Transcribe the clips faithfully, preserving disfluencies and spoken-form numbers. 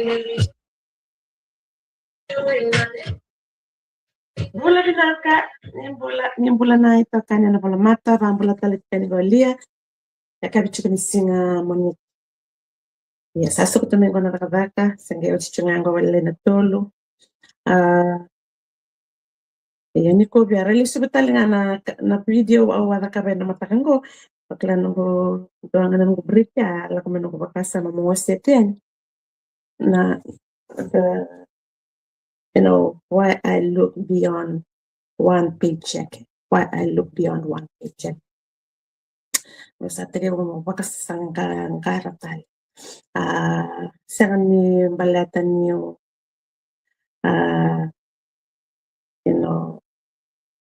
Bula vinaka, ni bula, ni bula na itokani ena volamata, vakabula tale tiko yani qo Lia. Yakavi tiko ni siga Moniti. Ia, sa sukuta mai qo na cakacaka, sa qai oti tiko ga qo wale na tolu. A, ia, ni ko via rai lesu vata tale ga na, na video au a cakava ena mataka qo. Vakila noqu dua ga na noqu break, a lako mai noqu vakasama mo wasea tu yani na, the, you know, why I look beyond one paycheck, why I look beyond one paycheck. Au sa tekivu mo vakasaqaqara tale. A, sega ni baleta niu, a, you know,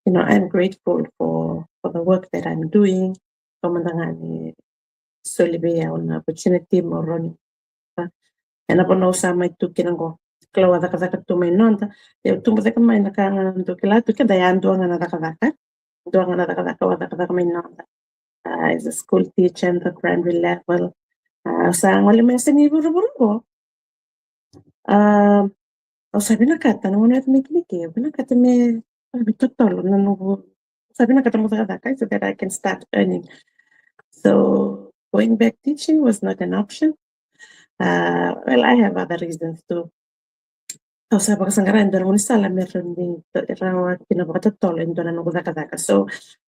you know, I'm grateful for, for the work that I'm doing. Ko mada ga ni soli vei au na opportunity mo rawa ni, ena vanua au sa mai tu kina qo. Kila au a cakacaka tu mai noda. Ia au tubu cake mai na ka ga dou kila tu, keda yadua ga na cakacaka. Dua ga na cakacaka au a cakacaka mai noda. A, as a school teacher in the primary level. A, sa gole mai yasa ni vuravura qo. A, au sa vinakata na gauna au yaco mai kina ke, au vinakata me, me totolo na noqu, au sa vinakata mo cakacaka so that I can start earning. So going back teaching was not an option. A, well, I have other reasons too. Au sa vakasaqara e dua na gaunisala me rawa ni, rawa kina vakatotolo e dua na noqu cakacaka. So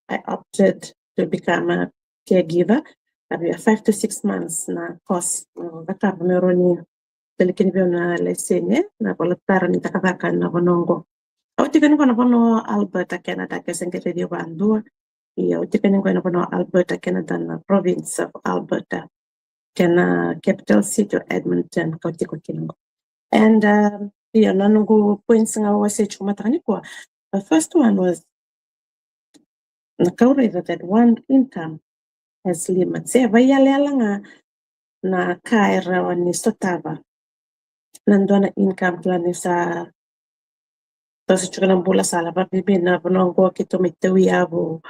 I opted to become a caregiver. A via five to six months na course, mm, cakava me rawa ni tali kina vei au na laiseni, e, na vola tara ni cakacaka na vanua qo. Au tiko yani qo na vanua Alberta, Canada, ke se qai raici au vakadua. Ia, au tiko yani qo na vanua Alberta, Canada, na province of Alberta. Kena capital city o Edmonton, kau tiko kina qo. And, um, ia, na noqu points ga au wasea tiko mataka nikua. The first one was, na kau raica that one income has limits. E vaiyalayala ga na ka e rawa ni sotava na dua na income plan ni sa toso tiko na bula, sa lako vakabibi na vanua qo keitou mai tauyavu.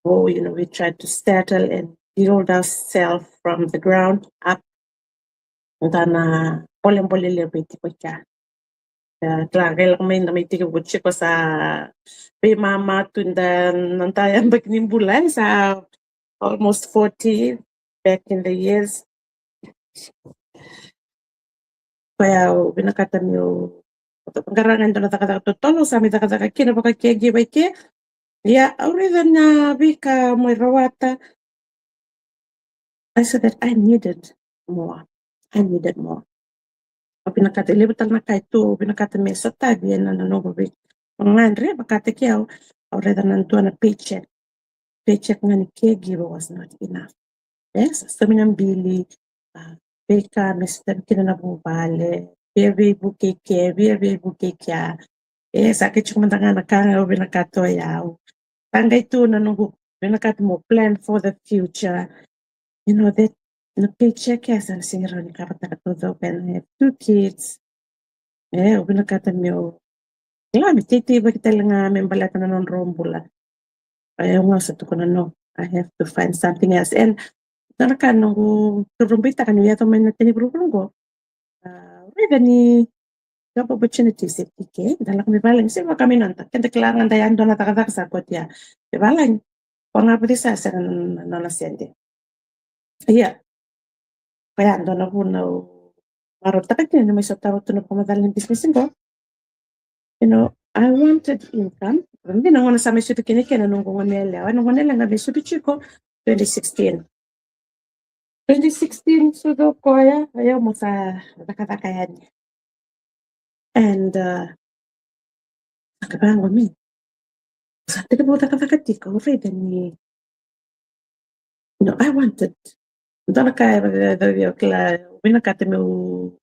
Oh, you know, we try to settle and build ourselves from the ground up. Da na bolebole levu e tiko kea. E, kila, qai lako mai, da mai tekivu tiko sa veimama tu, da na da yabaki ni bula, e, sa almost forty back in the years. Koya au vinakata meu qarauna e dua na cakacaka totolo, sa mai cakacaka kina vaka caregiver i ke. Ia, au raica na veika mai rawata. I saw that I needed more. I needed more. Au vinakata, e levu tale na ka e tu au vinakata me sotavi ena, na noqu vei, gagadre vakataki au. Au raica na dua na paycheck. Paycheck ga ni caregiver was not enough. E, sa saumi na bili, a, veika me sotavi kina na vuvale, via veivuke i ke, via veivuke i kea. E, sa qai tiko mada ga na ka ga au vinakata o yau. Sa qai tu na noqu vinakata mo plan for the future. You know, that na paycheck e sa na sega ni rawa ni kavataka taucoko, and I have two kids. E, au vinakata meu, kila, me teitei vaki tale ga me baleta na nodrau bula. E, au ga sa tukuna, no, I have to find something else. And na ka noqu torobaitaka niu yaco mai na tani vuravura qo. A, raica ni job opportunities e tiko, da lako mai valagi, se vaka mai noda, keda kila ga da yadua na cakacaka sa koto ya. E valagi, ko ga vuli sa sega na nona sede. Ia, koya dua na vuna au marautaka kina ni mai sotava tu na vakamacala ni business qo. You know, I wanted income. Vei na gauna sa mai sucu kina kei na noqu gone yalewa, na gone yalewa ga mai sucu tiko twenty sixteen. Twenty sixteen sucu o koya, ia au mo sa cakacaka yani. And, uh, a ka vaqo me sa tekivu cakacaka tiko, au raica ni, no, I wanted. Dua na ka e vakacaca vei au, kila, au vinakata meu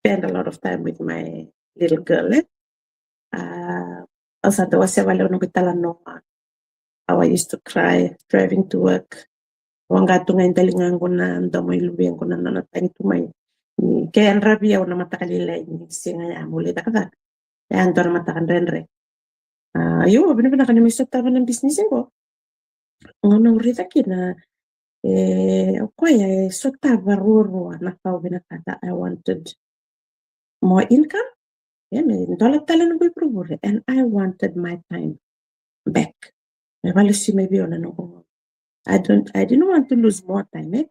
spend a lot of time with my little girl, e? A, au sa dau wasea vale au noqu italanoa. How I used to cry driving to work. Waqa tu ga i daligaqu na domo i luvequ na nona tagi tu mai. Ni ke yadravi au na mataka lailai ni siga ya meu lai cakacaka. E a dua na mataka dredre. A, io, au vinavinaka ni mai sotava na business qo. Gauna au raica kina, e, o koya e sotava ruarua na ka au vinakata, I wanted more income, e, me dola tale na noqu ivurevure, and I wanted my time back. Me vakalesui mai vei au na noqu gauna. I don't, I didn't want to lose more time, e.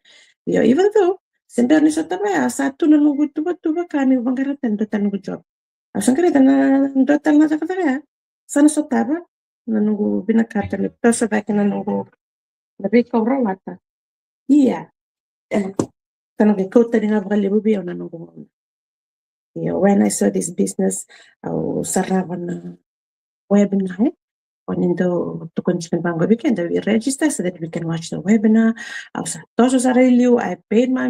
Io, even though se bera ni sotava ya, sa tu na noqu tuvatuva ka meu vaqara tale dua tale noqu job. Au sa qaravi tale na dua tale na cakacaka ya. Sa na sotava na noqu vinakata me toso cake na noqu, na veika au rawata. Ia, e, sa na qai kau tani ga vakalevu vei au na noqu gauna. Ia, when I saw this business, au sarava na webinar, e. O ni dau tukuni tiko vaqo vei keda, we register so that we can watch the webinar. Au sa toso sara i liu, I paid my,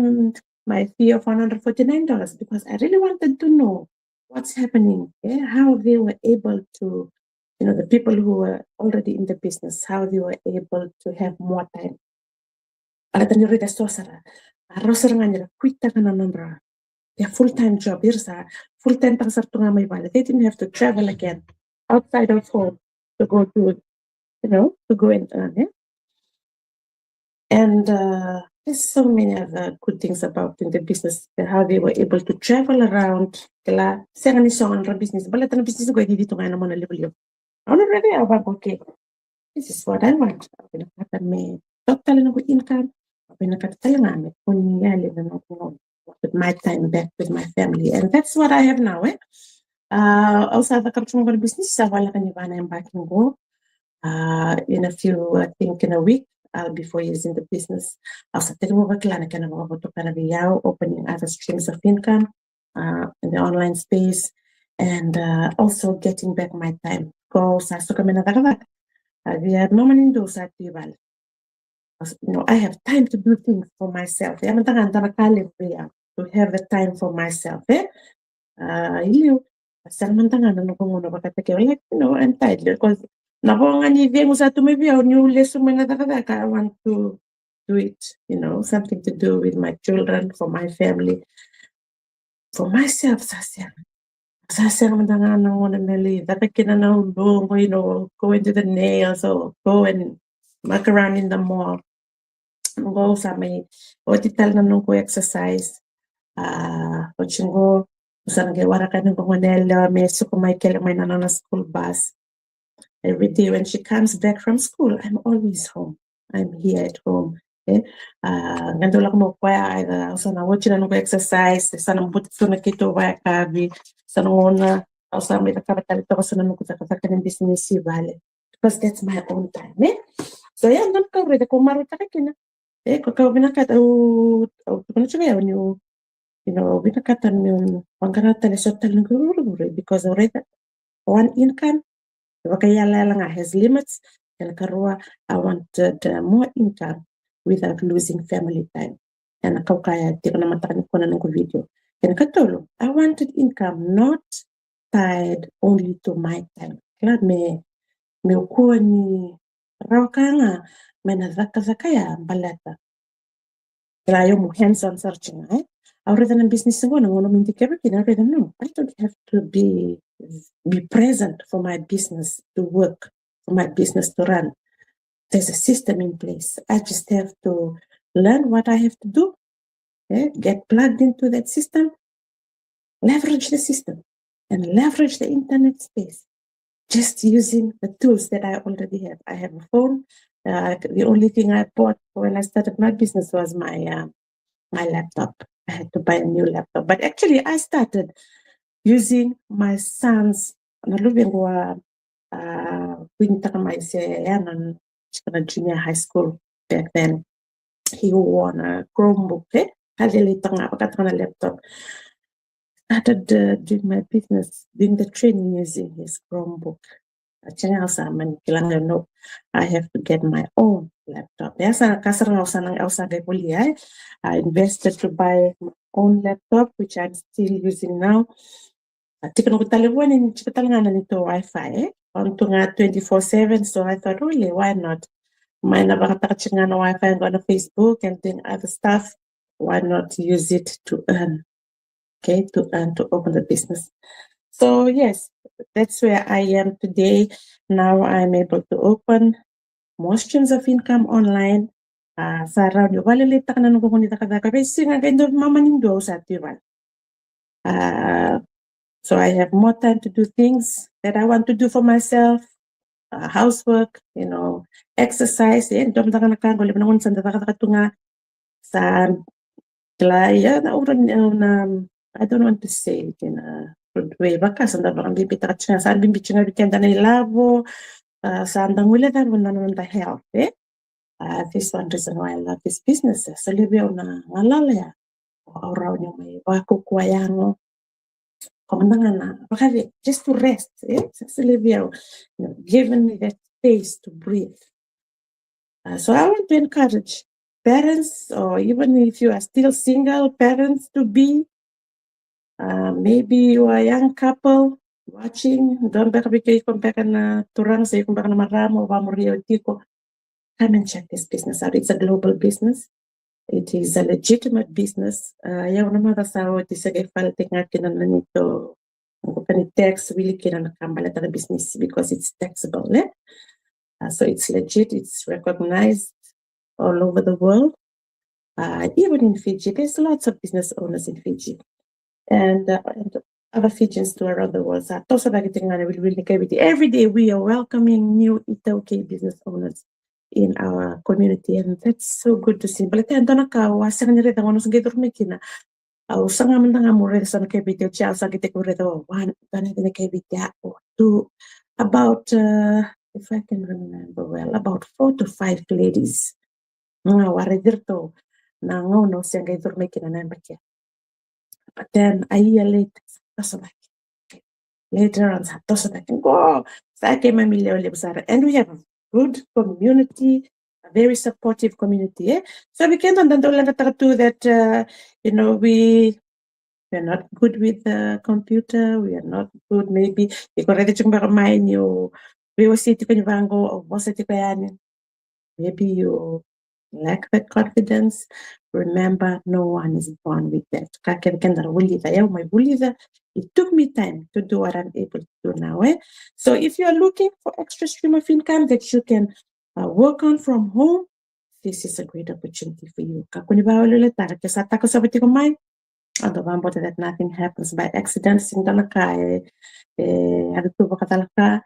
my fee of one hundred forty-nine dollars because I really wanted to know what's happening, e, how they were able to, you know, the people who were already in the business, how they were able to have more time. Baleta ni raica so sara, a rau sara ga ni ra quitaka na nodra, their full-time job, ira sa full-time taka sara tu ga mai vale. They didn't have to travel again outside of home to go to, you know, to go and earn, e. And, uh, there's so many other good things about in the business, how they were able to travel around. Kila, sega ni so ga na nodra business, baleta na business qo e cici tu ga ena mona livaliva. Au na raica ya vaqo, okay, this is what I want. Au vinakata me toka tale noqu income. Au vinakata tale ga me kua ni yali na noqu gauna with my time back with my family. And that's what I have now, e. Uh, au sa cakava tu noqu business, sa voleka ni va na yabaki qo. Uh, in a few, I think in a week, I'll be four years in the business. Au sa tekivu vakila na kena vakavotukana vei au, opening other streams of income, uh, in the online space, and, uh, also getting back my time. Ko sa suka mai na cakacaka, a via mama ni dou sa tu i vale. You know, I have time to do things for myself. Ia mada ga dua na ka levu vei au, to have the time for myself, e. Uh, i liu, a sega mada ga na noqu gauna vakataki au, like, you know, I'm tired because na vo ga ni cegu sa tu mai vei au niu lesu mai na cakacaka, I want to do it, you know, something to do with my children, for my family, for myself, sa sega. Sa sega mada ga na gauna me lai caka kina na uluqu, you know, go and do the nails or go and muck around in the mall. Qo au sa mai oti tale na noqu exercise. Ah, oti qo au sa na qai waraka ni qo gone yalewa me suka mai kele mai na nona school bus. Every day when she comes back from school, I'm always home. I'm here at home. E, ah, qai dau lako mai o koya, either au sa na oti na noqu exercise, sa na buta tu na keitou vakayakavi, sa na gauna au sa mai cakava tale toka sa na noqu cakacaka ni bisinisi i vale. Because that's my own time, e? So, ia, na ka au raica ko marautaka kina. E, ko ka au vinakata, au, au tukuna tiko ya, niu, you know, au vinakata meu vaqara tale so tale noqu ivurevure, because au raica one income, vakaiyalayala ga, has limits. Kena karua, I wanted, uh, more income without losing family time. Ena kau kaya tiko na mataka nikua na noqu video. Kena katolu, I wanted income not tied only to my time. Kila me, meu kua ni rawa ka ga mai na cakacaka ya baleta. Kila, io, mo hands on sara tiko ga, e? Au raica na business qo, na gauna meu dikeva kina, au raica, no, I don't have to be, be present for my business to work, for my business to run. There's a system in place. I just have to learn what I have to do, e? Get plugged into that system, leverage the system, and leverage the internet space, just using the tools that I already have. I have a phone. Uh, the only thing I bought when I started my business was my, uh, my laptop. I had to buy a new laptop. But actually, I started using my son's, na luvequ a, uh, winitaka mai se ya na, na junior high school back then. He won a Chromebook, e? Ka leleitaka ga, vakataka na laptop. Started, uh, doing my business, doing the training using his Chromebook. A cega, au sa mani kila ga, no, I have to get my own laptop. Ia sa, ka sara ga au sa na, au sa qai volia, e? I invested to buy my own laptop, which I'm still using now. A tiko noqu talevoni ni tiko tale ga na neitou Wi-Fi, e? On tu ga twenty-four seven, so I thought, really, why not? Mai na vakataka tiko ga na Wi-Fi qo na Facebook and doing other stuff. Why not use it to earn? Okay, to earn, to open the business. So yes, that's where I am today. Now I'm able to open more streams of income online. Ah, sa rawa niu vakalailaitaka na noqu gauna ni cakacaka. Veisiga qai dua, mama ni dua au sa tu i vale. Uh, so I have more time to do things that I want to do for myself, uh, housework, you know, exercise. E dua mada ga na ka qo, levu na gauna sa da cakacaka tu ga, sa kila, ia na ura ni, na, I don't want to say it in a rude way, vaka sa da vakabibitaka tiko ga, sa bibi tiko ga vei keda na ilavo, uh, sa da guilecava na noda health, e? Uh, this one reason why I love this business. So levu au na galala ya, au rawa ni mai vakaukauwa yago. Ko mada ga na vakave, just to rest, e? Sa, sa levu au, you know, given me that space to breathe. Uh, so I want to encourage parents, or even if you are still single, parents to be, uh, maybe you are a young couple watching, dua beka vei iko beka na turaga se iko beka na marama o vakamuria tiko, come and check this business out. It's a global business. It is a legitimate business. Uh, ia na macawa sa oti sa qai file tiko ga kina na neitou, qo ka ni tax, wili kina na ka baleta na business because it's taxable, e? Uh, so it's legit, it's recognized all over the world. Uh, even in Fiji, there's lots of business owners in Fiji. And, uh, and other Fijians too around the world. Sa toso cake tiko ga na wiliwili ni kai Viti. Every day we are welcoming new iTaukei business owners in our community, and that's so good to see. Baleta e dua na ka au a sega ni raica gauna au sa qai curu mai kina. Au saga mada ga meu raica so na kai Viti, au sa qai tekivu raica o one, dua na kai Viti, o two, about, uh, if I can remember well, about four to five ladies. Au a raici iratou na gauna au sa qai curu mai kina na yabaki. But then a year later, sa toso cake. Later on, sa toso cake. Qo sa keimami lewe levu sara. And we have a good community, a very supportive community, e? So vei keda da dau leqataka tu that, uh, you know, we, we are not good with the computer, we are not good, maybe. Iko raica tiko beka mai niu veiwasei tiko ni vaqo, o vosa tiko yani. Maybe you lack that confidence. Remember, no one is born with that. Ka kece keda ra vulica, au mai vulica. It took me time to do what I'm able to do now, e? So if you are looking for extra stream of income that you can, uh, work on from home, this is a great opportunity for you. Kakua ni vakaweleweletaka, ke sa takosova tiko mai, au dau vakabauta that nothing happens by accident. Sega ni dua na ka e, e yaco tu vakacalaka.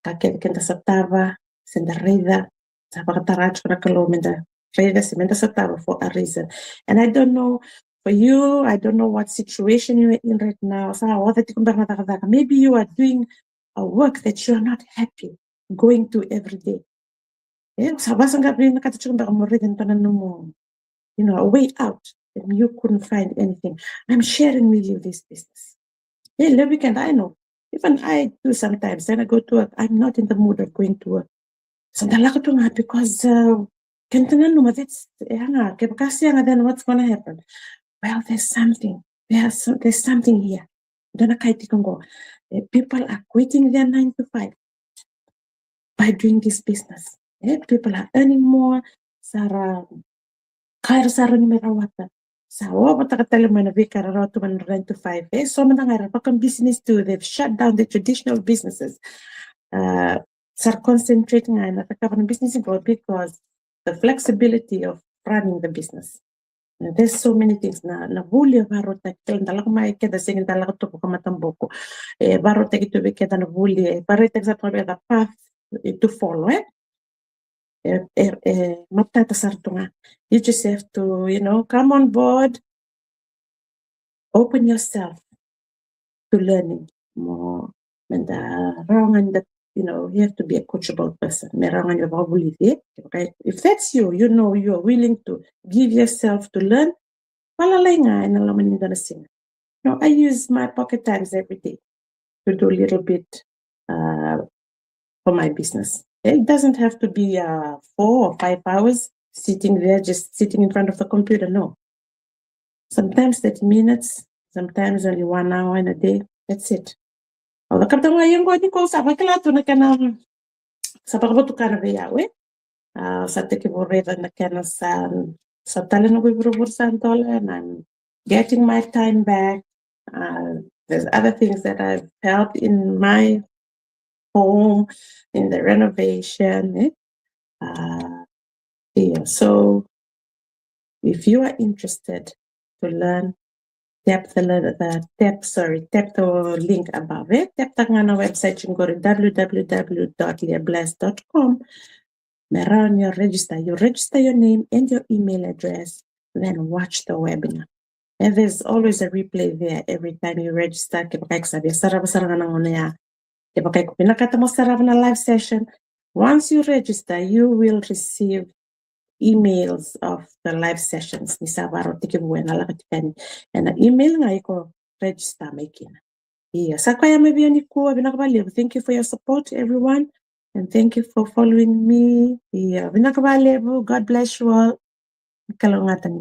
Ka kece keda sotava, se da raica, sa vakatara tiko na Kalou meda raica se meda sotava for a reason. And I don't know for you, I don't know what situation you are in right now. Sa oca tiko beka na cakacaka. Maybe you are doing a work that you are not happy going to every day. E, sa vakasaqa vinakata tiko beka mo raica e dua na nomu, you know, a way out, and you couldn't find anything. I'm sharing with you this business. E, levu vei keda, I know. Even I do sometimes, when I go to work, I'm not in the mood of going to work. Sa da lako tu ga because, uh, keda nanuma, that's, e, ga, kevaka sega, then what's gonna happen? Well, there's something. There's, there's something here. Dua na ka e tiko qo. E, people are quitting their nine to five by doing this business. E, people are earning more. Sa ra, ka era sa rawa ni mai rawata, sa ovotaka tale mai na veika era rawata tu mai na nine to five. E, so mada ga era vakabisinisi tu, they've shut down the traditional businesses. Uh, sa ra concentrate ga ena cakava na business qo because the flexibility of running the business. And there's so many things na, na vuli e vakarautaki, kila da lako mai keda sega ni da lako tu vakamataboko. E vakarautaki tu vei keda na vuli, e vakarautaki sara tu vei keda path to follow, e? E, e, e matata sara tu ga. You just have to, you know, come on board, open yourself to learning. Mo, meda rawa ga ni da, you know, you have to be a coachable person. Me rawa ga ni vakavulici, okay? If that's you, you know, you are willing to give yourself to learn, vakalai ga ena loma ni dua na siga. You know, I use my pocket times every day to do a little bit, uh, for my business. It doesn't have to be, uh, four or five hours sitting there, just sitting in front of the computer. No. Sometimes thirty minutes, sometimes only one hour in a day. That's it. Au cakava ga ia qo ni ko sa vakila tu na kena, sa vakavotukana vei au, e? A, sa tekivu raica na kena sa, sa tale noqu ivurevure sa dola, and I'm getting my time back. Uh, there's other things that I've helped in my home, in the renovation, e? Uh, yeah, so if you are interested to learn, tap the, the tap, sorry, tap the link above it. Tap the website, you go to w w w dot leahbless dot com. Me rawa ni o register. You register your name and your email address, then watch the webinar. And there's always a replay there every time you register. Kevaka iko sa via sarava sara ga na gauna ya, kevaka iko vinakata mo sarava na live session, once you register, you will receive emails of the live sessions. Ni sa varo tekivu ena lako tiko yani ena email ga iko register mai kina. Ia, sa koya mai vei au nikua, vinaka vakalevu. Thank you for your support, everyone. And thank you for following me. Ia, vinaka vakalevu. God bless you all. Kalougata ni